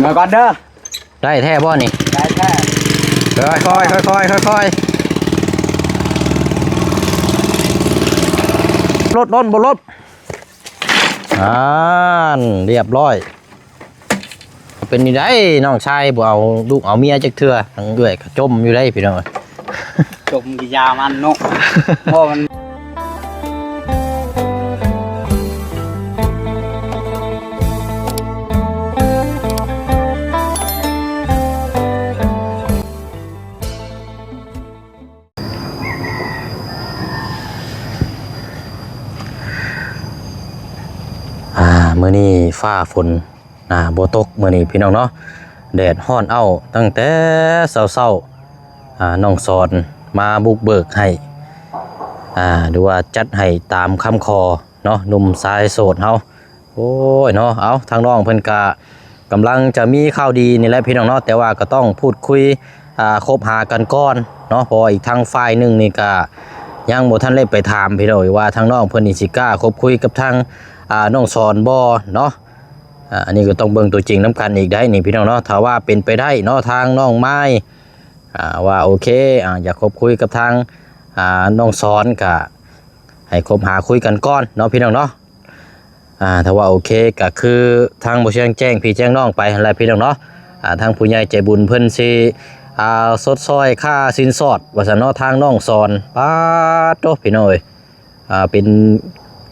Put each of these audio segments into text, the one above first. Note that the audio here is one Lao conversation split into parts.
ເມືອກ່ອນເດີ. ໄດ້ແທ້ບໍ່ນີ້? ໄດ້ແທ້. ຄ່ອຍໆ ຄ່ອຍໆ ຄ່ອຍໆ ລົດ ລົດ ບໍ່ລົດ. ອ່ານ ລຽບຮ້ອຍ. ເປັນນີ້ໄດ໋ ນ້ອງຊາຍບໍ່ເອົາລູກເອົາເມຍຈັກເທື່ອ ທາງເອື້ອຍກໍຈົ່ມຢູ່ໄດ໋ ພີ່ນ້ອງ. ຈົ່ມກິຢາມັນເນາະ ບໍ່ມັນ ອ່າ ມື້ນີ້ຟ້າຝົນ ອ່າ ບໍ່ຕົກມື້ນີ້ພີ່ນ້ອງເນາະ ແດດຮ້ອນເອົ້າຕັ້ງແຕ່ເຊົ້າໆ. ອ່າ ນ້ອງສອນມາບຸກເບີກໃຫ້ ອ່າ ຫຼືວ່າຈັດໃຫ້ຕາມຄຳຂໍເນາະ ໜຸ່ມຊາຍໂສດເຮົາ. ໂອ້ຍເນາະ ເອົ້າ ທາງນ້ອງເພິ່ນກະກຳລັງຈະມີຂ່າວດີນີ້ແຫຼະພີ່ນ້ອງເນາະ ແຕ່ວ່າກໍຕ້ອງພູດຄຸຍ ອ່າ ຄົບຫາກັນກ່ອນເນາະ ເພາະວ່າອີກທາງຝ່າຍໜຶ່ງນີ້ກະຍັງບໍ່ທັນໄດ້ໄປຖາມພີ່ນ້ອງ ວ່າທາງນ້ອງເພິ່ນນີ້ຊິກ້າຄົບຄຸຍກັບທາງ ອ່າ ນ້ອງສອນບໍ່ເນາະ. ອ່າ ອັນນີ້ກໍຕ້ອງເບິ່ງຕົວຈິງນຳກັນອີກໄດ໋ນີ້ພີ່ນ້ອງເນາະ ຖ້າວ່າເປັນໄປໄດ້ເນາະ ທາງນ້ອງມາຍ ອ່າ ວ່າໂອເຄ ອ່າ ຢາກຄົບຄຸຍກັບທາງ ອ່າ ນ້ອງສອນ ກະໃຫ້ຄົບຫາຄຸຍກັນກ່ອນເນາະພີ່ນ້ອງເນາະ. ອ່າ ຖ້າວ່າໂອເຄ ກະຄືທາງບໍ່ຊຽງແຈ້ງພີ່ແຈ້ງນ້ອງໄປຫັ້ນແຫຼະພີ່ນ້ອງເນາະ ອ່າ ທາງຜູ້ໃຫຍ່ໃຈບຸນເພິ່ນຊິ ອ່າ ຊົດຊ່ອຍຄ່າສິນສອດວ່າຊັ້ນເນາະ ທາງນ້ອງສອນ. ປາດໂທ້ ພີ່ນ້ອງເອີຍ ອ່າ ເປັນ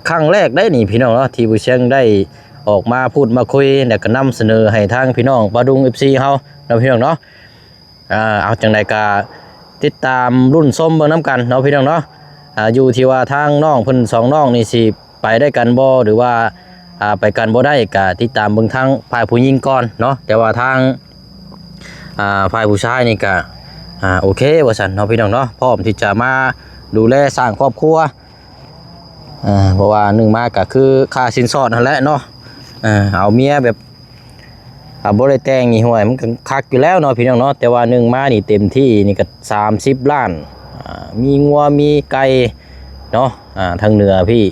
ຄັ້ງແລກໄດ໋ນີ້ພີ່ນ້ອງເນາະ ທີ່ບໍ່ຊຽງໄດ້ອອກມາພູດມາຄຸຍ ແລ້ວກໍນຳສະເໜີໃຫ້ທາງພີ່ນ້ອງປາດຸງ ເອັຟຊີ ເຮົາເນາະ ພີ່ນ້ອງເນາະ. ອ່າ ເອົາ ຈັ່ງໃດກໍຕິດຕາມລຸ້ນຊົມເບິ່ງນຳກັນເນາະ ພີ່ນ້ອງເນາະ. ອ່າ ຢູ່ທີ່ວ່າທາງນ້ອງເພິ່ນສອງນ້ອງນີ້ຊິໄປໄດ້ກັນບໍ່ ຫຼືວ່າ ອ່າ ໄປກັນບໍ່ໄດ້ ກໍຕິດຕາມເບິ່ງທາງຝ່າຍຜູ້ຍິງກ່ອນເນາະ ແຕ່ວ່າທາງ ອ່າ ຝ່າຍຜູ້ຊາຍນີ້ກະ ອ່າ ໂອເຄວ່າຊັ້ນເນາະ ພີ່ນ້ອງເນາະ ພ້ອມທີ່ຈະມາດູແລສ້າງຄອບຄົວ. ອ່າ ເພາະວ່າໜຶ່ງມາກະຄືຄ່າສິນສອດຫັ້ນແຫຼະເນາະ ເອົາເມຍແບບ ອ່າ ບໍ່ໄດ້ແຕ່ງນີ້ ຫ້ວຍ ມັນກໍຄັກຢູ່ແລ້ວເນາະ ພີ່ນ້ອງເນາະ ແຕ່ວ່າໜຶ່ງມານີ້ເຕັມທີ່ນີ້ກໍສາມສິບລ້ານ ອ່າ ມີງົວມີໄກ່ເນາະ ອ່າ ທາງເໜືອພີ້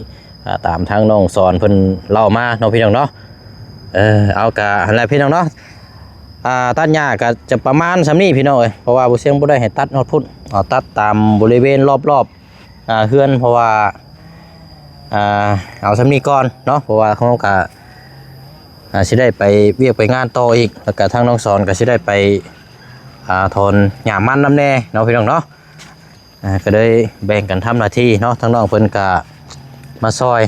ອ່າ ຕາມທາງນ້ອງສອນເພິ່ນເລົ່າມາເນາະ ພີ່ນ້ອງເນາະ. ເອີ ເອົາ ກະຫັ້ນແຫຼະພີ່ນ້ອງເນາະ ອ່າ ຕັດຫຍ້າກະຈະປະມານສ່ຳນີ້ພີ່ນ້ອງເອີຍ ເພາະວ່າບໍ່ຊຽງບໍ່ໄດ້ໃຫ້ຕັດຮອດພຸ້ນ ເອົາ ຕັດຕາມບໍລິເວນລອບໆ ອ່າ ເຮືອນ ເພາະວ່າ ອ່າ ເອົາສ່ຳນີ້ກ່ອນເນາະ ເພາະວ່າເຮົາກະ ອ່າ ຊິໄດ້ໄປວຽກໄປງານຕໍ່ອີກ ແລ້ວກະທາງນ້ອງສອນກະຊິໄດ້ໄປ ອ່າ ຖອນຫຍ້າມັນນຳແດ່ເນາະ ພີ່ນ້ອງເນາະ. ອ່າ ກໍເລີຍແບ່ງກັນທຳໜ້າທີ່ເນາະ ທາງນ້ອງເພິ່ນກະມາຊ່ອຍ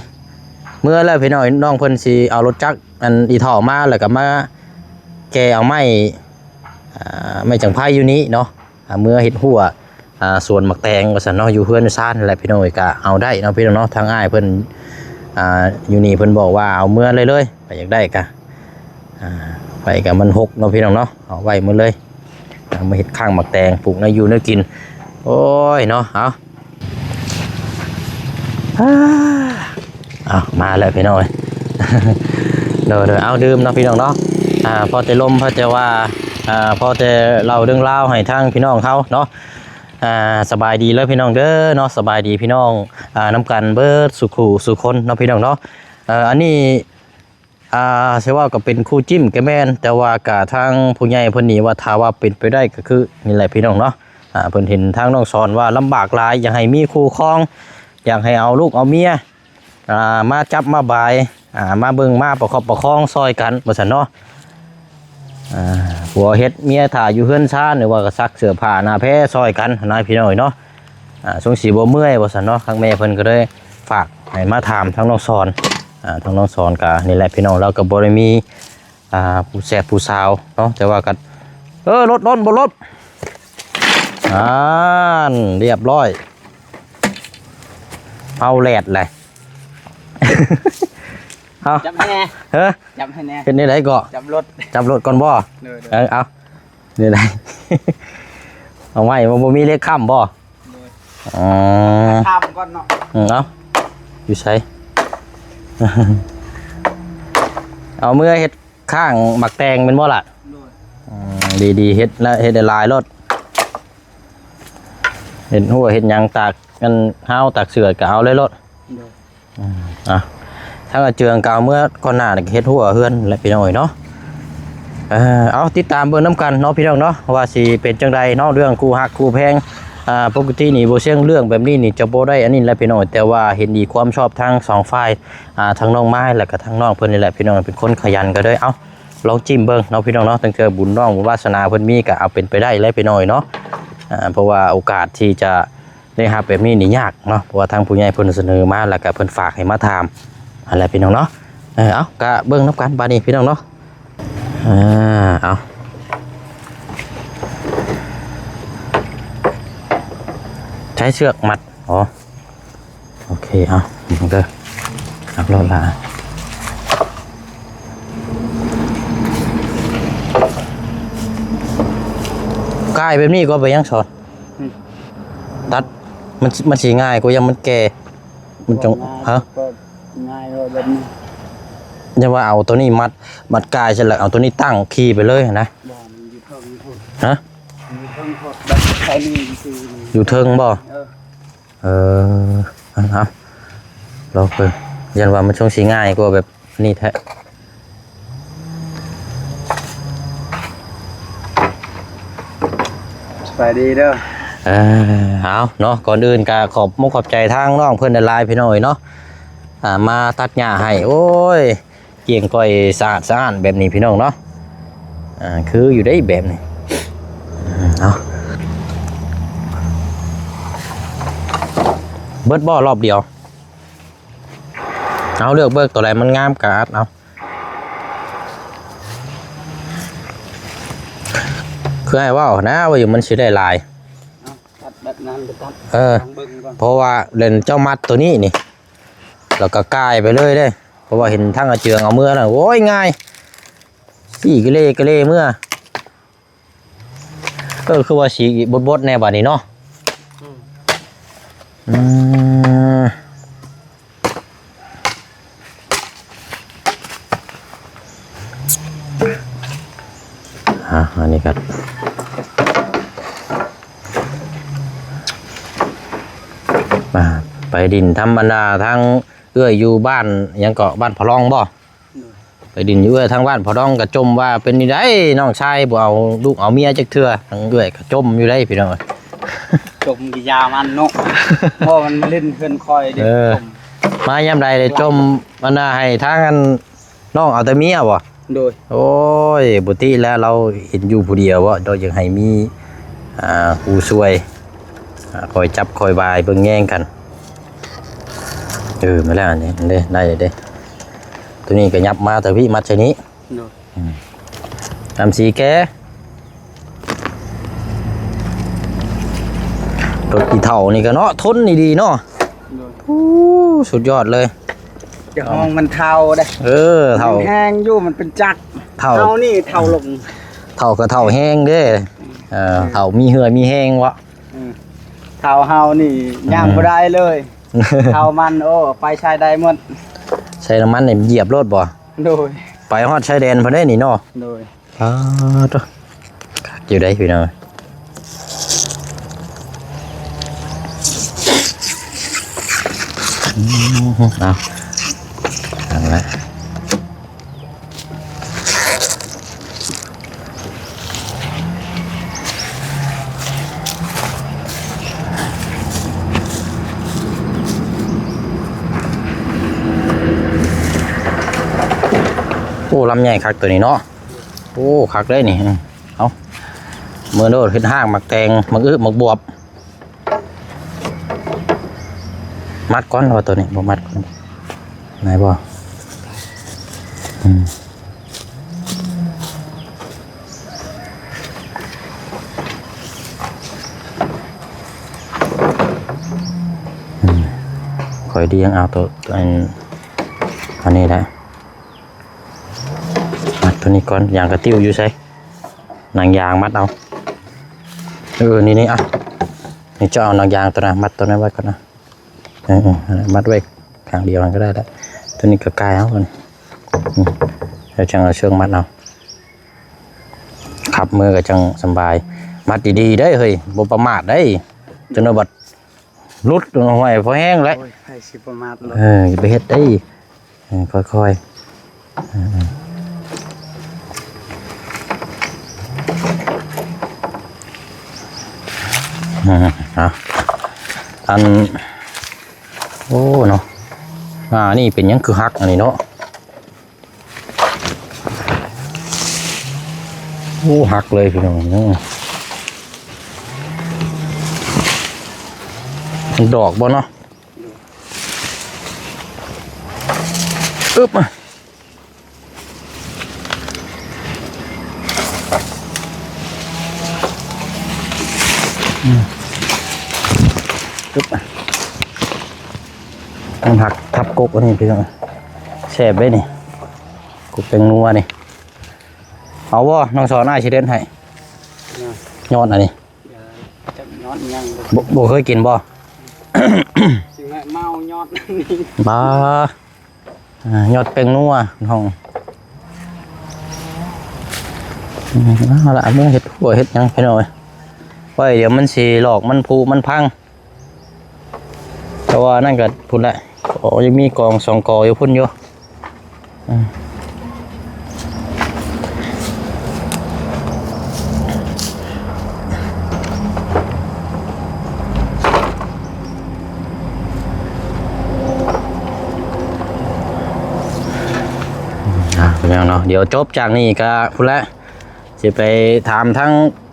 ເມືອແລ້ວພີ່ນ້ອງ ນ້ອງເພິ່ນຊິເອົາລົດຈັກອັນອີ່ເຖົ້າມາ ແລ້ວກໍມາແກ່ເອົາໄມ້ ອ່າ ໄມ້ຈັງໄພຢູ່ນີ້ເນາະ ອ່າ ເມືອເຮັດຮົ້ວ ອ່າ ສວນໝາກແຕງວ່າຊັ້ນເນາະ ຢູ່ເຮືອນຊານແຫຼະ ພີ່ນ້ອງເອີຍ ກະເອົາໄດ້ເນາະ ພີ່ນ້ອງເນາະ. ທາງອ້າຍເພິ່ນ ອ່າ ຢູ່ນີ້ເພິ່ນບອກວ່າເອົາເມືອເລີຍໆ ໃຜຢາກໄດ້ກະ ອ່າ ໄປກະມັນຫົກເນາະ ພີ່ນ້ອງເນາະ ເອົາໄວ້ໝົດເລີຍ ເອົາມາເຮັດຄ້າງໝາກແຕງ ປູກແນວຢູ່ແນວກິນ. ໂອ້ຍເນາະ ເອົາ ເອົາ ມາແລ້ວພີ່ນ້ອງເອີຍ ໂດຍໆ ເອົາ ດື່ມເນາະ ພີ່ນ້ອງເນາະ. ອ່າ ພໍແຕ່ລົມ ພໍແຕ່ວ່າ ອ່າ ພໍແຕ່ເລົ່າເລື່ອງລາວໃຫ້ທາງພີ່ນ້ອງເຮົາເນາະ. ອ່າ ສະບາຍດີເລີຍພີ່ນ້ອງເດີເນາະ ສະບາຍດີພີ່ນ້ອງ ອ່າ ນຳກັນເບິດສູ່ຄູ່ສູ່ຄົນເນາະ ພີ່ນ້ອງເນາະ. ເອີ ອັນນີ້ ອ່າ ຊິເວົ້າກໍເປັນຄູ່ຈິ້ມກໍແມ່ນ ແຕ່ວ່າກະທາງຜູ້ໃຫຍ່ເພິ່ນນີ້ວ່າ ຖ້າວ່າເປັນໄປໄດ້ກໍຄືນີ້ແຫຼະ ພີ່ນ້ອງເນາະ. ອ່າ ເພິ່ນເຫັນທາງນ້ອງສອນວ່າລຳບາກຫຼາຍ ຢາກໃຫ້ມີຄູ່ຄອງ ຢາກໃຫ້ເອົາລູກເອົາເມຍ ອ່າ ມາຈັບມາບາຍ ອ່າ ມາເບິ່ງມາປະຄັບປະຄອງຊ່ອຍກັນວ່າຊັ້ນເນາະ. ອ່າ ຜົວເຮັດເມຍຖ້າຢູ່ເຮືອນຊານ ຫຼືວ່າກໍຊັກເສື້ອຜ້າໜ້າແພຊ່ອຍກັນນະ ພີ່ນ້ອງເອີຍເນາະ. ອ່າ ສົງຊິບໍ່ເມື່ອຍວ່າຊັ້ນເນາະ ທາງແມ່ເພິ່ນກໍເລີຍຝາກໃຫ້ມາຖາມທາງນ້ອງສອນ. ອ່າ ທາງນ້ອງສອນກໍນີ້ແຫຼະ ພີ່ນ້ອງ ລາວກໍບໍ່ໄດ້ມີ ອ່າ ຜູ້ແຊບຜູ້ສາວເນາະ ແຕ່ວ່າກໍ ເອີ ລົດ ລົດ ບໍ່ລົດ ອ່ານ ລຽບຮ້ອຍ ເອົາແລດແຫຼະ ເອົາ ຈັບໃຫ້ແດ່ ເອີ ຈັບໃຫ້ແດ່ ເຮັດແນວໃດກໍ ຈັບລົດ ຈັບລົດກ່ອນບໍ່? ໂດຍໆ ເອີ ເອົາ ແນວໃດ ເອົາໄວ້ ບໍ່ ບໍ່ມີເຫຼັກຄ້ຳບໍ່? ໂດຍ ອໍ ຄ້ຳກ່ອນເນາະ ອືມ ເອົາ ຢູ່ໃສ? ເອົາເມືອເຮັດ ຂ້າງໝາກແຕງແມ່ນບໍ່ລະ? ໂດຍ ອືມ ດີໆ ເຮັດລະ ເຮັດຫຼາຍໆໂລດ ເຮັດຮົ້ວເຮັດຫຍັງ ຕາກອັນ ຮາວຕາກເສື້ອກໍເອົາເລີຍໂລດ. ໂດຍ ອືມ ອ່ະ ທາງອາເຈືອງກໍເອົາເມືອກ່ອນໜ້ານີ້ ເຮັດຮົ້ວເຮືອນແຫຼະ ພີ່ນ້ອງເອີຍເນາະ. ເອີ ເອົາ ຕິດຕາມເບິ່ງນຳກັນເນາະພີ່ນ້ອງເນາະ ວ່າຊິເປັນຈັ່ງໃດເນາະ ເລື່ອງຄູ່ຮັກຄູ່ແພງ. ອ່າ ປົກກະຕິນີ້ບໍ່ຊຽງເລື່ອງແບບນີ້ນີ້ຈະບໍ່ໄດ້ອັນນີ້ແຫຼະພີ່ນ້ອງ ແຕ່ວ່າເຫັນດີຄວາມຊອບທັງສອງຝ່າຍ ອ່າ ທັງນ້ອງມາຍ ແລ້ວກະທັງນ້ອງເພິ່ນນີ້ແຫຼະພີ່ນ້ອງ ເປັນຄົນຂະຫຍັນ ກະເລີຍ ເອົາ ລອງຈິ້ມເບິ່ງເນາະພີ່ນ້ອງເນາະ ຕັ້ງແຕ່ບຸນນ້ອງບຸນວາສະໜາເພິ່ນມີ ກະເອົາເປັນໄປໄດ້ແຫຼະພີ່ນ້ອງເນາະ. ອ່າ ເພາະວ່າໂອກາດທີ່ຈະ ໄດ້ຮັບແບບນີ້ນີ້ຍາກເນາະ ເພາະວ່າທາງຜູ້ໃຫຍ່ເພິ່ນສະເໜີມາ ແລ້ວກະເພິ່ນຝາກໃຫ້ມາຖາມຫັ້ນແຫຼະພີ່ນ້ອງເນາະ. ເອີ ເອົາ ກະເບິ່ງນຳກັນບາດນີ້ພີ່ນ້ອງເນາະ. ອ່າ ເອົາ ໃຊ້ເຊືອກມັດ. ອໍ ໂອເຄ ເອົາ ເບິ່ງເດີ ເອົາໂລດລະ ກ່າຍແບບນີ້ກໍໄປຍັງສອນ ອືມ ຕັດ ມັນ ມັນຊິງ່າຍກວ່າ ຢ້ານມັນແກ່ ມັນຈະ ບໍ່ງ່າຍ ຮະ ກໍງ່າຍກວ່າແບບນີ້ ຢ່າວ່າເອົາໂຕນີ້ມັດ ມັດກ່າຍເສັດແລ້ວ ເອົາໂຕນີ້ຕັ້ງຂີ່ໄປເລີຍຫັ້ນນະ. ບໍ່ ມັນຢູ່ເທິງພຸ້ນ ຮະ ຢູ່ເທິງພຸ້ນ ແບບໄປນີ້ຊື່ ຢູ່ເທິງບໍ່? ເອີ ເອີ ເອົາ ລອງເບິ່ງ ຢ້ານວ່າມັນຊົງຊິງ່າຍກວ່າແບບ ນີ້ແທ້. ສະບາຍດີເດີ. ເອີ ເອົາເນາະ ກ່ອນອື່ນກະຂອບມຸກຂອບໃຈທາງນ້ອງເພິ່ນຫຼາຍໆ ພີ່ນ້ອງເອີຍເນາະ ອ່າ ມາຕັດຫຍ້າໃຫ້. ໂອ້ຍ ກ້ຽງກ້ອຍສະອາດສະອ້ານແບບນີ້ ພີ່ນ້ອງເນາະ. ອ່າ ຄືຢູ່ໄດ໋ແບບນີ້. ເອົາ ເບິດບໍ່ລອບດຽວ? ເອົາ ເລືອກເບິ່ງໂຕໃດມັນງາມກະອັດເອົາ. ຄືອ້າຍເວົ້ານະ ວ່າຢູ່ມັນຊິໄດ້ຫຼາຍ ເອົາ ຕັດແບບນັ້ນກໍຕັດ ເອີ ລອງເບິ່ງກ່ອນ ເພາະວ່າເລີນເຈົ້າມັດໂຕນີ້ນີ້ ແລ້ວກໍກ່າຍໄປເລີຍເດ້ ເພາະວ່າເຫັນທາງອາເຈືອງເອົາເມືອນະ ໂອ້ຍ ງ່າຍ ຊີ້ກະເລກະເລເມືອ. ເອີ ຄືວ່າສີບົດໆແດ່ບາດນີ້ເນາະ. ອືມ ອືມ ອ່າ ອັນນີ້ກໍ ອ່າ ໄປດິນທຳມະດາ ທາງເອື້ອຍຢູ່ບ້ານຫຍັງເກາະ ບ້ານພະລອງບໍ່? ໂດຍ ໄປດິນຢູ່ເອື້ອຍທາງບ້ານພໍ່ດອງກະຈົ່ມວ່າເປັນຈັ່ງໃດ ນ້ອງຊາຍບໍ່ເອົາລູກເອົາເມຍຈັກເທື່ອ ທາງເອື້ອຍກະຈົ່ມຢູ່ໃດ໋ພີ່ນ້ອງ. ຈົ່ມກິຢາມັນເນາະ ເພາະມັນມາຫຼິ້ນເຮືອນຂ້ອຍເດ້. ເອີ ຈົ່ມ ມາຍາມໃດໄດ້ຈົ່ມ ອັນນ່າ ໃຫ້ທາງອັນນ້ອງເອົາແຕ່ເມຍບໍ່? ໂດຍ ໂອ້ຍ ປົກກະຕິແລ້ວລາວເຫັນຢູ່ຜູ້ດຽວເນາະ ເຮົາຢາກໃຫ້ມີ ອ່າ ຜູ້ຊ່ວຍ ອ່າ ຄອຍຈັບຄອຍບາຍເບິ່ງແຍງກັນ. ເອີ ມາແລ້ວ ອັນນີ້ເດ້ ໄດ້ເດ້ ໂຕນີ້ກະຫຍັບມາແຕ່ພີ້ ມັດໃສ່ນີ້. ໂດຍ ອືມ ນຳສີແກ ລົດອີ່ເຖົ້ານີ້ກະເນາະ ທົນນີ້ດີເນາະ. ໂດຍ ໂອ້ ສຸດຍອດເລີຍ ຈະຮ້ອງມັນເຖົ້າເດ້. ເອີ ເຖົ້າ ມັນແຮງຢູ່ ມັນເປັນຈັກ ເຖົ້າ ເຮົານີ້ເຖົ້າລົງ ເຖົ້າກະເຖົ້າແຮງເດ້. ເອີ ເຖົ້າມີເຫື່ອມີແຮງເວາະ. ອືມ ເຖົ້າເຮົານີ້ຍ່າງ ອືມ ບໍ່ໄດ້ເລີຍ ເຖົ້າມັນ ໂອ້ ໄປໃສໄດ້ໝົດ ໃສ່ນ້ຳມັນນີ້ຢຽບໂລດບໍ່? ໂດຍ ໄປຮອດຊາຍແດນພຸ້ນເດ້ນີ້ເນາະ. ໂດຍ ອ່າ ໂຕ ຄັກຢູ່ໃດ໋ພີ່ນ້ອງ. ອືມ ເອົາ ເອົາລະ ໂອ້ ລຳໃຫຍ່ຄັກໂຕນີ້ເນາະ. ໂອ້ ຄັກເດ້ນີ້. ເອົາ ເມືອໂລດ ເຮັດຮາກໝາກແຕງ ໝາກອຶ ໝາກບວບ. ມັດກ່ອນວ່າໂຕນີ້ ບໍ່ມັດກ່ອນ ໄດ້ບໍ່? ອືມ ອືມ ຂ້ອຍດຽງເອົາໂຕ ອັນ ອັນນີ້ແຫຼະ. ມັດໂຕນີ້ກ່ອນ ຢາງກະຕິ້ວຢູ່ໃສ? ໜັງຢາງມັດເອົາ. ເອີ ນີ້ໆ ອ່ະ ນີ້ເຈົ້າເອົາໜັງຢາງໂຕນັ້ນ ມັດໂຕນັ້ນໄວ້ກ່ອນນະ. ເອີ ເອີ ນັ້ນແຫຼະ ມັດໄວ້ຂ້າງດຽວຫັ້ນກະໄດ້ລະ. ໂຕນີ້ກະກ່າຍເອົາ ອືມ ແລ້ວຈັ່ງເອົາເຊືອກມັດເອົາ. ຂັບມືກະຈັ່ງສຳບາຍ. ມັດດີໆເດ້ເຮີ້ຍ ບໍ່ປະໝາດເດ້. ຈົນວ່າບັດ ຫຼຸດ ໂອ້ຍ ພໍແຮງແຫຼະ. ໂອ້ຍ ໃຜຊິປະໝາດເນາະ. ເອີ ຢ່າໄປເຮັດເດ້. ເອີ ຄ່ອຍໆ ເອີ ເອີ. ອືມ ເອົາ ອັນ ໂອ້ ເນາະ ອ່າ ນີ້ເປັນຫຍັງຄືຫັກອັນນີ້ເນາະ? ໂອ້ ຫັກເລີຍພີ່ນ້ອງ. ອືມ ມັນດອກບໍ່ເນາະ? ອຶບ ມາ ອືມ ອຶບ ມາ ມັນຫັກທັບກົກອັນນີ້ພີ່ນ້ອງ. ແຊບເດ້ນີ້ ກົກແປ້ງນົວນີ້. ເອົາບໍ່ນ້ອງສອນ ອ້າຍຊິເດັດໃຫ້. ຍອດອັນນີ້ ຈັກຍອດຫຍັງ ບໍ່ ບໍ່ເຄີຍກິນບໍ່? ຊິແມ່ເມົາຍອດນີ້ ບາ ອ່າ ຍອດແປ້ງນົວນ້ອງ. ອືມ ເອົາລະ ເອົາມືເຮັດຫົວເຮັດຫຍັງພີ່ນ້ອງເອີຍ ໄວ້ດຽວມັນຊິຫຼອກ ມັນຜຸມັນພັງ. ແຕ່ວ່ານັ້ນກໍພຸ້ນແຫຼະ ກໍຍັງມີກອງສອງກອຢູ່ພຸ້ນຢູ່. ອືມ ອ່າ ເປັນຫຍັງເນາະ ດຽວຈົບຈາກນີ້ກໍພຸ້ນແຫຼະ ຊິໄປຖາມທາງ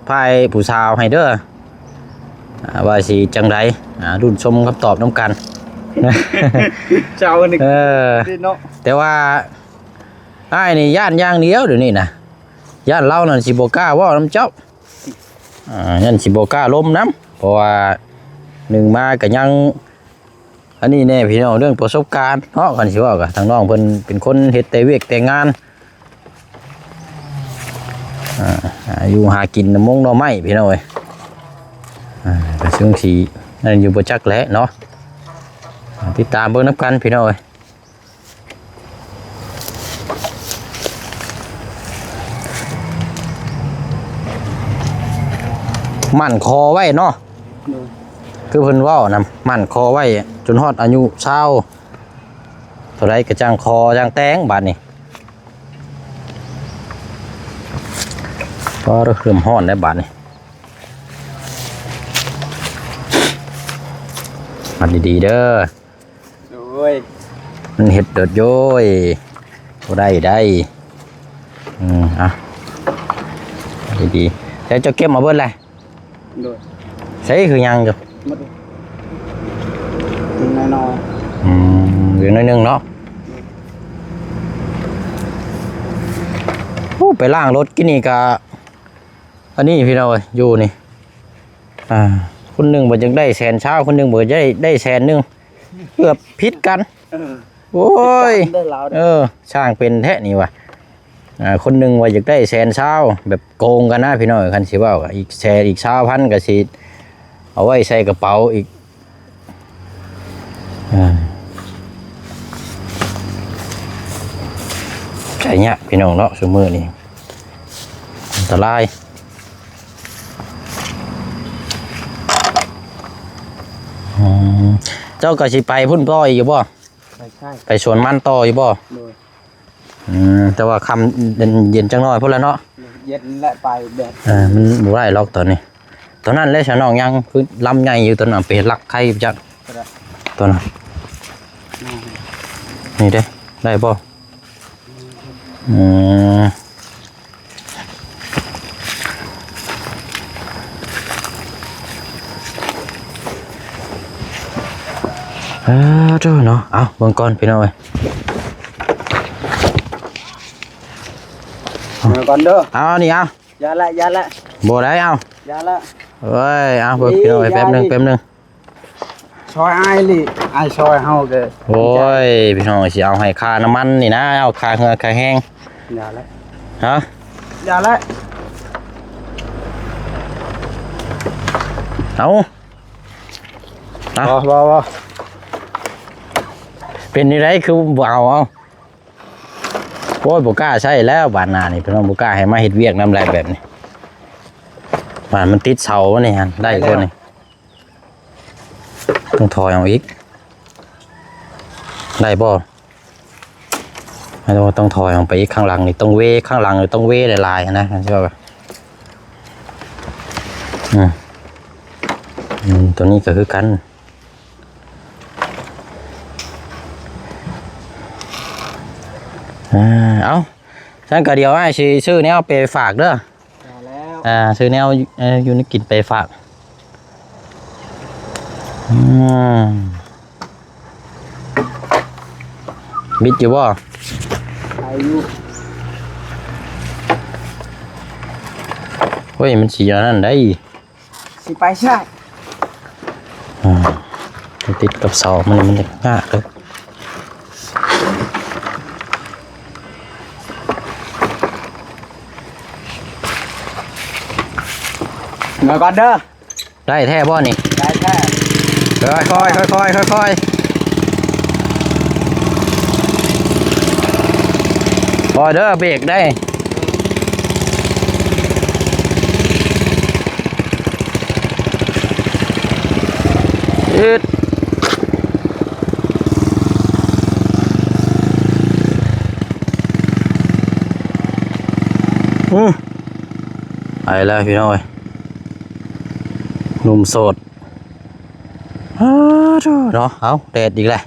ຝ່າຍຜູ້ສາວໃຫ້ເດີ ອ່າ ວ່າຊິຈັ່ງໃດ ອ່າ ລຸ້ນຊົມຄຳຕອບນຳກັນ. ເຈົ້ານີ້ ເອີ ເນາະ ແຕ່ວ່າອ້າຍນີ້ຢ້ານຢ່າງດຽວດຽວນີ້ນະ ຢ້ານລາວນັ້ນຊິບໍ່ກ້າເວົ້ານຳເຈົ້າ ອ່າ ຢ້ານຊິບໍ່ກ້າລົມນຳ ເພາະວ່າໜຶ່ງມາກໍຍັງ ອັນນີ້ແນ່ພີ່ນ້ອງ ເລື່ອງປະສົບການເນາະ ຄັນຊິເວົ້າກໍ ທາງນ້ອງເພິ່ນເປັນຄົນເຮັດແຕ່ວຽກແຕ່ງານ ອ່າ ຫາຢູ່ຫາກິນນຳມົງໜໍ່ໄມ້ພີ່ນ້ອງເອີຍ. ອ່າ ກໍເຊິ່ງຊິນັ້ນຢູ່ບໍ່ຈັກແຫຼະເນາະ ຕິດຕາມເບິ່ງນຳກັນພີ່ນ້ອງເອີຍ. ໝັ້ນຄໍໄວ້ເນາະ ໂດຍ ຄືເພິ່ນເວົ້ານະ ໝັ້ນຄໍໄວ້ຈົນຮອດອາຍຸຊາວ ເທົ່າໃດກໍຈັ່ງຂໍຈັ່ງແຕ່ງບາດນີ້. ກໍເລີ່ມຮ້ອນແລ້ວບາດນີ້ ມັດດີໆເດີ. ໂອ້ຍ ມັນເຮັດໂດດໂຢຍ ບໍ່ໄດ້ໄດ໋. ອືມ ເອົາ ດີໆ ແລ້ວເຈົ້າເກັບມາເບິດແລ້ວ? ໂດຍ ໃສຄືຍັງຢູ່ ໝົດ ຍັງນ້ອຍໆ ອືມ ເຫຼືອໜ້ອຍໜຶ່ງເນາະ. ໂດຍ ໂອ້ ໄປລ້າງລົດກິນນີ້ກະ ອັນນີ້ພີ່ນ້ອງເອີຍ ຢູ່ນີ້ ອ່າ ຄົນໜຶ່ງບໍ່ຢາກໄດ້ແສນຊາວ ຄົນໜຶ່ງບໍ່ໄດ້ ໄດ້ແສນໜຶ່ງ ເກືອບຜິດກັນ. ເອີ ໂອ້ຍ ໄດ້ລາວເດ້ ເອີ ຊ່າງເປັນແທ້ນີ້ວ່າ ອ່າ ຄົນໜຶ່ງວ່າຢາກໄດ້ແສນຊາວ ແບບໂກງກັນນະພີ່ນ້ອງ. ຄັນຊິເວົ້າ ອີກແສນ ອີກຊາວພັນກໍຊິເອົາໄວ້ໃສ່ກະເປົາອີກ. ອ່າ ໃຊ້ຍາກພີ່ນ້ອງເນາະ ຊຸມື້ນີ້ອັນຕະລາຍ. ອືມ ເຈົ້າກໍຊິໄປພຸ້ນຕໍ່ອີກຢູ່ບໍ່? ໄປໃສ? ໄປສວນມັນຕໍ່ຢູ່ບໍ່? ໂດຍ ອືມ ແຕ່ວ່າຄ່ຳເຢັນ ເຢັນຈັກໜ້ອຍພຸ້ນແຫຼະເນາະ ເຢັນແຫຼະ ໄປແດດ ເອີ ມັນບໍ່ໄດ້ຫຼອກຕອນນີ້. ຕອນນັ້ນແຫຼະຊະນ້ອງ ຍັງຄືລຳໃຫຍ່ຢູ່ ຕອນນັ້ນໄປລັກໄຂ່ຈັກ ຕົວນັ້ນ ນີ້ເດ້ ໄດ້ບໍ່? ອືມ ເອີ ໂທ້ເນາະ ເອົາເບິ່ງກ່ອນພີ່ນ້ອງເອີຍ ເບິ່ງກ່ອນເດີ ເອົານີ້ ເອົາ ຢ່າລະ ຢ່າລະ ບໍ່ໄດ້ ເອົາ ຢ່າລະ ເອີຍ ເອົາເບິ່ງພີ່ນ້ອງເອີຍ ແປັບໜຶ່ງ ແປັບໜຶ່ງ. ຊ່ອຍອ້າຍລີ ອ້າຍຊ່ອຍເຮົາເດີ. ໂອ້ຍ ພີ່ນ້ອງ ຊິເອົາໃຫ້ຄ່ານ້ຳມັນນີ້ນະ ເອົາຄ່າເຮືອຄ່າແຮງ. ຢ່າແຫຼະ ຮະ ຢ່າແຫຼະ ເອົາ ບໍ່ ບໍ່ ບໍ່ ເປັນຈັ່ງໃດຄືບໍ່ເອົາ ເອົາ. ໂອ້ຍ ບໍ່ກ້າໃຊ້ແລ້ວ ບາດໜ້ານີ້ ພີ່ນ້ອງ ບໍ່ກ້າໃຫ້ມາເຮັດວຽກນຳແລ້ວ ແບບນີ້ ບາດມັນຕິດເສົານີ້ ໄດ້ບໍ່ນີ້? ຕ້ອງຖອຍອອກອີກ ໄດ້ບໍ່? ແມ່ນວ່າຕ້ອງຖອຍອອກໄປອີກ ຂ້າງຫຼັງນີ້ຕ້ອງເວ ຂ້າງຫຼັງນີ້ຕ້ອງເວຫຼາຍໆ ຫັ້ນນະ ມັນຊິວ່າ ອືມ ອືມ ຕົວນີ້ກໍຄືກັນ. ອ່າ ເອົາ ຊັ້ນກໍດຽວອ້າຍຊິຊື້ແນວໄປຝາກເດີ. ແລ້ວ ອ່າ ຊື້ແນວ ເອີ ຢູ່ໃນກິນໄປຝາກ. ອືມ ບິດຢູ່ບໍ່? ໄປຢູ່. ໂອ້ຍ ມັນຊິອັນນັ້ນໄດ໋. ຊິໄປໃສ? ອ່າ ຕິດກັບເສົາ ມັນ ມັນຍາກເດີ. ເມືອກ່ອນເດີ. ໄດ້ແທ້ບໍ່ນີ້? ໄດ້ແທ້. ຄ່ອຍໆ ຄ່ອຍໆ ຄ່ອຍໆ ຄ່ອຍເດີ ເບຣກໄດ້. ອືດ ອື ໄປແລ້ວພີ່ນ້ອງເອີຍ ໜຸ່ມໂສດ. ອ້າ ເນາະ ເອົາ ແດດອີກແລ້ວ.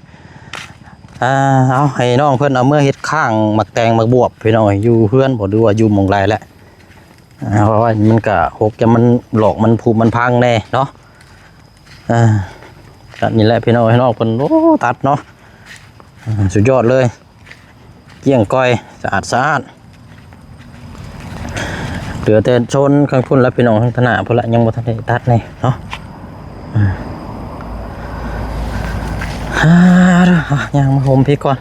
ອ່າ ເອົາ ໃຫ້ນ້ອງເພິ່ນເອົາເມືອເຮັດຄ້າງໝາກແຕງໝາກບວບ ພີ່ນ້ອງເອີຍ ຢູ່ເຮືອນບໍ່ ຫຼືວ່າຢູ່ໝ່ອງໃດແຫຼະ. ອ່າ ເພາະວ່າມັນກະຫົກ ຢ້ານມັນຫຼອກມັນຜຸມັນພັງແດ່ເນາະ. ອ່າ ກໍນີ້ແຫຼະພີ່ນ້ອງ ໃຫ້ນ້ອງເພິ່ນ ໂອ້ ຕັດເນາະ. ອ່າ ສຸດຍອດເລີຍ ກ້ຽງກ້ອຍ ສະອາດສະອ້ານ. ເຫຼືອແຕ່ໂຊນຂ້າງພຸ້ນລະພີ່ນ້ອງ ທາງທາງໜ້າພຸ້ນລະ ຍັງບໍ່ທັນໄດ້ຕັດແນ່ເນາະ. ອ່າ ອ່າ ຍ່າງມາຮົ່ມພີ້ກ່ອນ.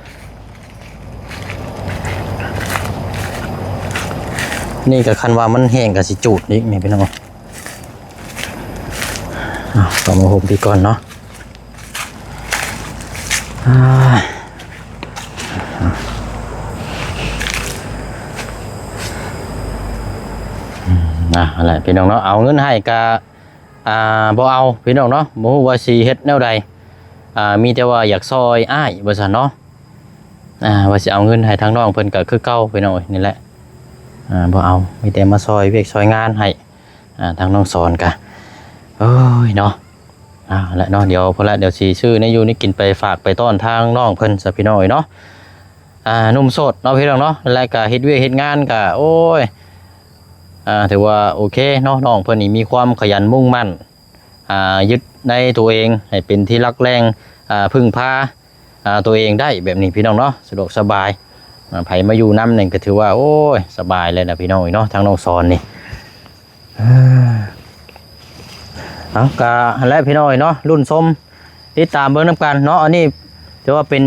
ນີ້ກໍຄັນວ່າມັນແຫ້ງກໍຊິຈູດອີກນີ້ພີ່ນ້ອງ. ເອົາ ເຂົ້າມາຮົ່ມພີ້ກ່ອນເນາະ. ອ່າ ອ່າ ຫັ້ນແຫຼະພີ່ນ້ອງເນາະ ເອົາເງິນໃຫ້ກະ ອ່າ ບໍ່ເອົາພີ່ນ້ອງເນາະ ບໍ່ຮູ້ວ່າຊິເຮັດແນວໃດ. ອ່າ ມີແຕ່ວ່າຢາກຊ່ອຍອ້າຍວ່າຊັ້ນເນາະ. ອ່າ ວ່າຊິເອົາເງິນໃຫ້ທາງນ້ອງເພິ່ນກໍຄືເກົ່າພີ່ນ້ອງເອີຍ ນີ້ແຫຼະ. ອ່າ ບໍ່ເອົາ ມີແຕ່ມາຊ່ອຍວຽກຊ່ອຍງານໃຫ້ ອ່າ ທາງນ້ອງສອນກະ ໂອ້ຍເນາະ. ອ່າ ແລະເນາະ ດຽວພຸ້ນລະ ດຽວຊິຊື້ແນວຢູ່ແນວກິນໄປຝາກໄປຕ້ອນທາງນ້ອງເພິ່ນຊະພີ່ນ້ອງເອີຍເນາະ. ອ່າ ໜຸ່ມໂສດເນາະພີ່ນ້ອງເນາະ ແລະກະເຮັດວຽກເຮັດງານກະ ໂອ້ຍ ອ່າ ຖືວ່າໂອເຄເນາະ ນ້ອງເພິ່ນນີ້ມີຄວາມຂະຫຍັນມຸ່ງໝັ້ນ ອ່າ ຍຶດໃນຕົວເອງໃຫ້ເປັນທີ່ຫຼັກແຫຼ່ງ ອ່າ ເພິ່ງພາ ອ່າ ຕົວເອງໄດ້ແບບນີ້ພີ່ນ້ອງເນາະ ສະດວກສະບາຍ. ອ່າ ໃຜມາຢູ່ນຳນີ້ກໍຖືວ່າ ໂອ້ຍ ສະບາຍເລີຍນະພີ່ນ້ອງເອີຍເນາະ ທາງນ້ອງສອນນີ້. ເອົາ ກະຫັ້ນແຫຼະພີ່ນ້ອງເອີຍເນາະ ລຸ້ນຊົມ ຕິດຕາມເບິ່ງນຳກັນເນາະ. ອັນນີ້ຖືວ່າເປັນ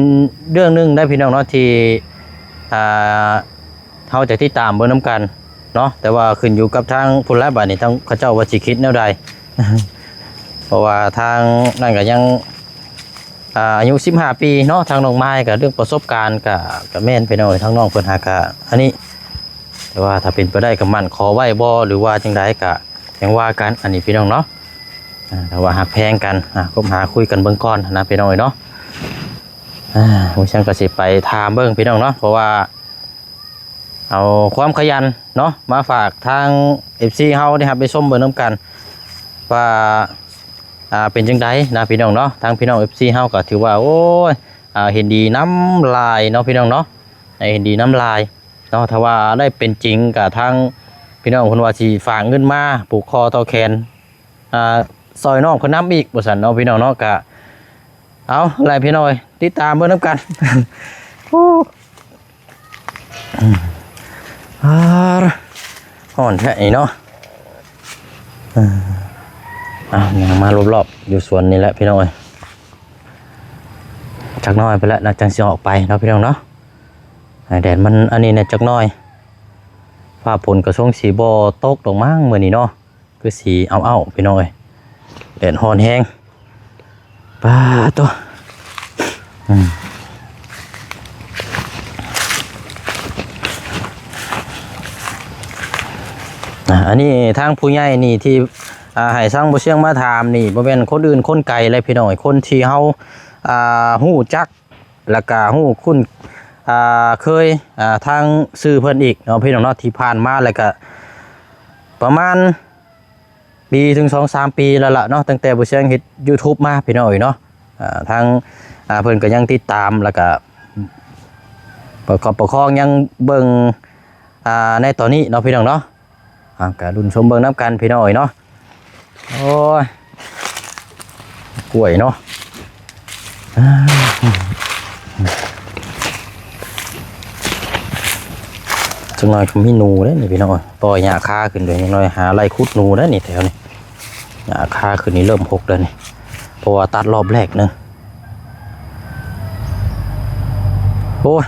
ເລື່ອງໜຶ່ງໄດ໋ພີ່ນ້ອງເນາະ ທີ່ ອ່າ ເຮົາຈະຕິດຕາມເບິ່ງນຳກັນເນາະ ແຕ່ວ່າຂຶ້ນຢູ່ກັບທາງພຸ້ນແຫຼະ ບາດນີ້ທາງເຂົາເຈົ້າວ່າຊິຄິດແນວໃດ ເພາະວ່າທາງນັ້ນກໍຍັງ ອ່າ ອາຍຸສິບຫ້າປີເນາະ ທາງນ້ອງມາຍກໍເລື່ອງປະສົບການກໍ ກໍແມ່ນພີ່ນ້ອງເອີຍ ທາງນ້ອງເພິ່ນຫາກະອັນນີ້ ແຕ່ວ່າຖ້າເປັນໄປໄດ້ກໍໝັ້ນຂໍໄວ້ບໍ່ ຫຼືວ່າຈັ່ງໃດກໍ ຈັ່ງວ່າກັນ ອັນນີ້ພີ່ນ້ອງເນາະ. ອ່າ ຖ້າວ່າຮັກແພງກັນ ອ່າ ຄົບຫາຄຸຍກັນເບິ່ງກ່ອນນະພີ່ນ້ອງເອີຍເນາະ. ອ່າ ມື້ຊ່າງກໍຊິໄປຖາມເບິ່ງພີ່ນ້ອງເນາະ ເພາະວ່າເອົາຄວາມຂະຫຍັນເນາະ ມາຝາກທາງເອັຟຊີເຮົາໄດ້ຮັບໄດ້ຊົມເບິ່ງນຳກັນວ່າ ອ່າ ເປັນຈັ່ງໃດນະພີ່ນ້ອງເນາະ. ທາງພີ່ນ້ອງເອັຟຊີເຮົາກໍຖືວ່າ ໂອ້ຍ ອ່າ ເຫັນດີນຳຫຼາຍເນາະພີ່ນ້ອງເນາະ ໃຫ້ເຫັນດີນຳຫຼາຍ ເນາະ. ຖ້າວ່າໄດ້ເປັນຈິງກະທາງພີ່ນ້ອງເພິ່ນວ່າຊິຝາກເງິນມາຜູກຄໍຕໍ່ແຂນ ອ່າ ຊ່ອຍນ້ອງເພິ່ນນຳອີກວ່າຊັ້ນເນາະພີ່ນ້ອງເນາະ. ກະເອົາແຫຼະພີ່ນ້ອງເອີຍ ຕິດຕາມເບິ່ງນຳກັນ. ໂອ້ ອາ ຮ້ອນແທ້ນີ້ເນາະ. ເອົາ ຍ່າງມາລອບໆຢູ່ສວນນີ້ແຫຼະພີ່ນ້ອງເອີຍ ຈັກໜ້ອຍໄປແລ້ວນະ ຈັ່ງຊິອອກໄປເນາະພີ່ນ້ອງເນາະ. ໃຫ້ແດດມັນອັນນີ້ແດ່ຈັກໜ້ອຍ ຟ້າຝົນກໍຊົງຊິບໍ່ຕົກດອກມັ້ງມື້ນີ້ເນາະ ຄືຊິເອົາໆ ພີ່ນ້ອງເອີຍ ແດດຮ້ອນແຮງ. ປາໂຕ ອືມ ອ່າ ອັນນີ້ທາງຜູ້ໃຫຍ່ນີ້ທີ່ ອ່າ ໃຫ້ທາງບໍ່ຊຽງມາຖາມນີ້ ບໍ່ແມ່ນຄົນອື່ນຄົນໄກເລີຍພີ່ນ້ອງເອີຍ ຄົນທີ່ເຮົາ ອ່າ ຮູ້ຈັກ ແລ້ວກະຮູ້ຄຸ້ນ ອ່າ ເຄີຍ ອ່າ ທາງຊື່ເພິ່ນອີກເນາະພີ່ນ້ອງເນາະ. ທີ່ຜ່ານມາແລ້ວກະປະມານ ປີເຖິງສອງສາມປີແລ້ວລະເນາະ ຕັ້ງແຕ່ບໍ່ສຽງເຮັດຢູທູບມາ ພີ່ນ້ອງເອີຍເນາະ. ອ່າ ທາງ ອ່າ ເພິ່ນກໍຍັງຕິດຕາມ ແລ້ວກໍປະຄັບປະຄອງ ຍັງເບິ່ງ ອ່າ ໃນຕອນນີ້ເນາະ ພີ່ນ້ອງເນາະ. ອ່າ ກໍລຸ້ນຊົມເບິ່ງນຳກັນ ພີ່ນ້ອງເອີຍເນາະ. ໂອ້ຍ ກ້ວຍເນາະ ອ່າ ຈັກໜ່ອຍກໍມີໜູເດ້ນີ້ ພີ່ນ້ອງເອີຍ. ປ່ອຍຫຍ້າຄາຂຶ້ນເດ້ ຈັກໜ່ອຍຫາໄລ່ຂຸດໜູເດ້ນີ້ ແຖວນີ້. ຫຍ້າຄາຂຶ້ນນີ້ເລີ່ມຮົກແລ້ວນີ້ ເພາະວ່າຕັດລອບແລກໜຶ່ງ. ໂອ້ຍ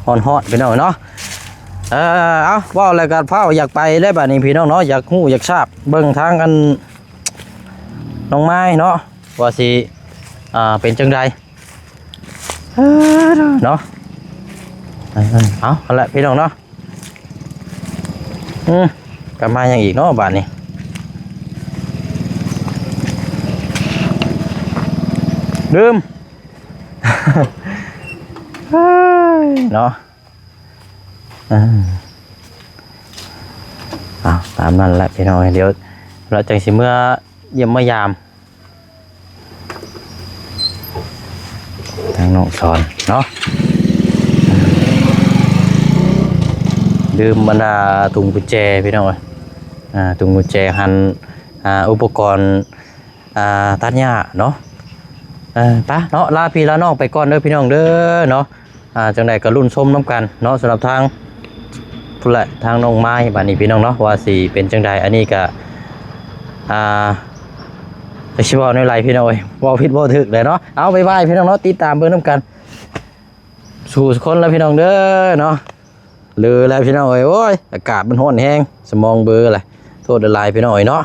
ຮ້ອນໆ ພີ່ນ້ອງເນາະ. ເອີ ເອົາ ເວົ້າແລ້ວກໍຟ້າວຢາກໄປເດ້ບາດນີ້ ພີ່ນ້ອງເນາະ. ຢາກຮູ້ຢາກຊາບເບິ່ງທາງອັນນ້ອງມາຍເນາະ ວ່າຊິ ອ່າ ເປັນຈັ່ງໃດ ເອີ ເນາະ. ເອົາ ຫັ້ນແຫຼະ ພີ່ນ້ອງເນາະ. ອືມ ກັບມາຫຍັງອີກເນາະບາດນີ້. ລືມ ເຮີ້ຍ ເນາະ. ອ່າ ເອົາ ຕາມນັ້ນແຫຼະ ພີ່ນ້ອງ. ດຽວເຮົາຈັ່ງຊິເມືອຢ້ຽມມາຢາມ ທາງນ້ອງສອນເນາະ. ລືມບັນດາຖົງກຸນແຈ ພີ່ນ້ອງເອີຍ. ອ່າ ຖົງກຸນແຈຫັ້ນ ອ່າ ອຸປະກອນ ອ່າ ຕັດຫຍ້າເນາະ. ເອີ ໄປເນາະ ລາພີ່ລານ້ອງໄປກ່ອນເດີ ພີ່ນ້ອງເດີເນາະ. ອ່າ ຈັ່ງໃດກໍລຸ້ນຊົມນຳກັນເນາະ ສຳລັບທາງ ພຸ້ນແຫຼະ ທາງນ້ອງມາຍບາດນີ້ ພີ່ນ້ອງເນາະ ວ່າຊິເປັນຈັ່ງໃດ. ອັນນີ້ກະ ອ່າ ຈັກຊິເວົ້າແນວໃດ ພີ່ນ້ອງເອີຍ ເວົ້າຜິດເວົ້າຖືກແຫຼະເນາະ. ເອົາ ບາຍບາຍ ພີ່ນ້ອງເນາະ ຕິດຕາມເບິ່ງນຳກັນ ສູ່ຄົນລະ ພີ່ນ້ອງເດີເນາະ. ເລີແລ້ວ ພີ່ນ້ອງເອີຍ ໂອ້ຍ ອາກາດມັນຮ້ອນແຮງ ສະໝອງເບີແຫຼະ. ໂທດຫຼາຍໆ ພີ່ນ້ອງເອີຍເນາະ.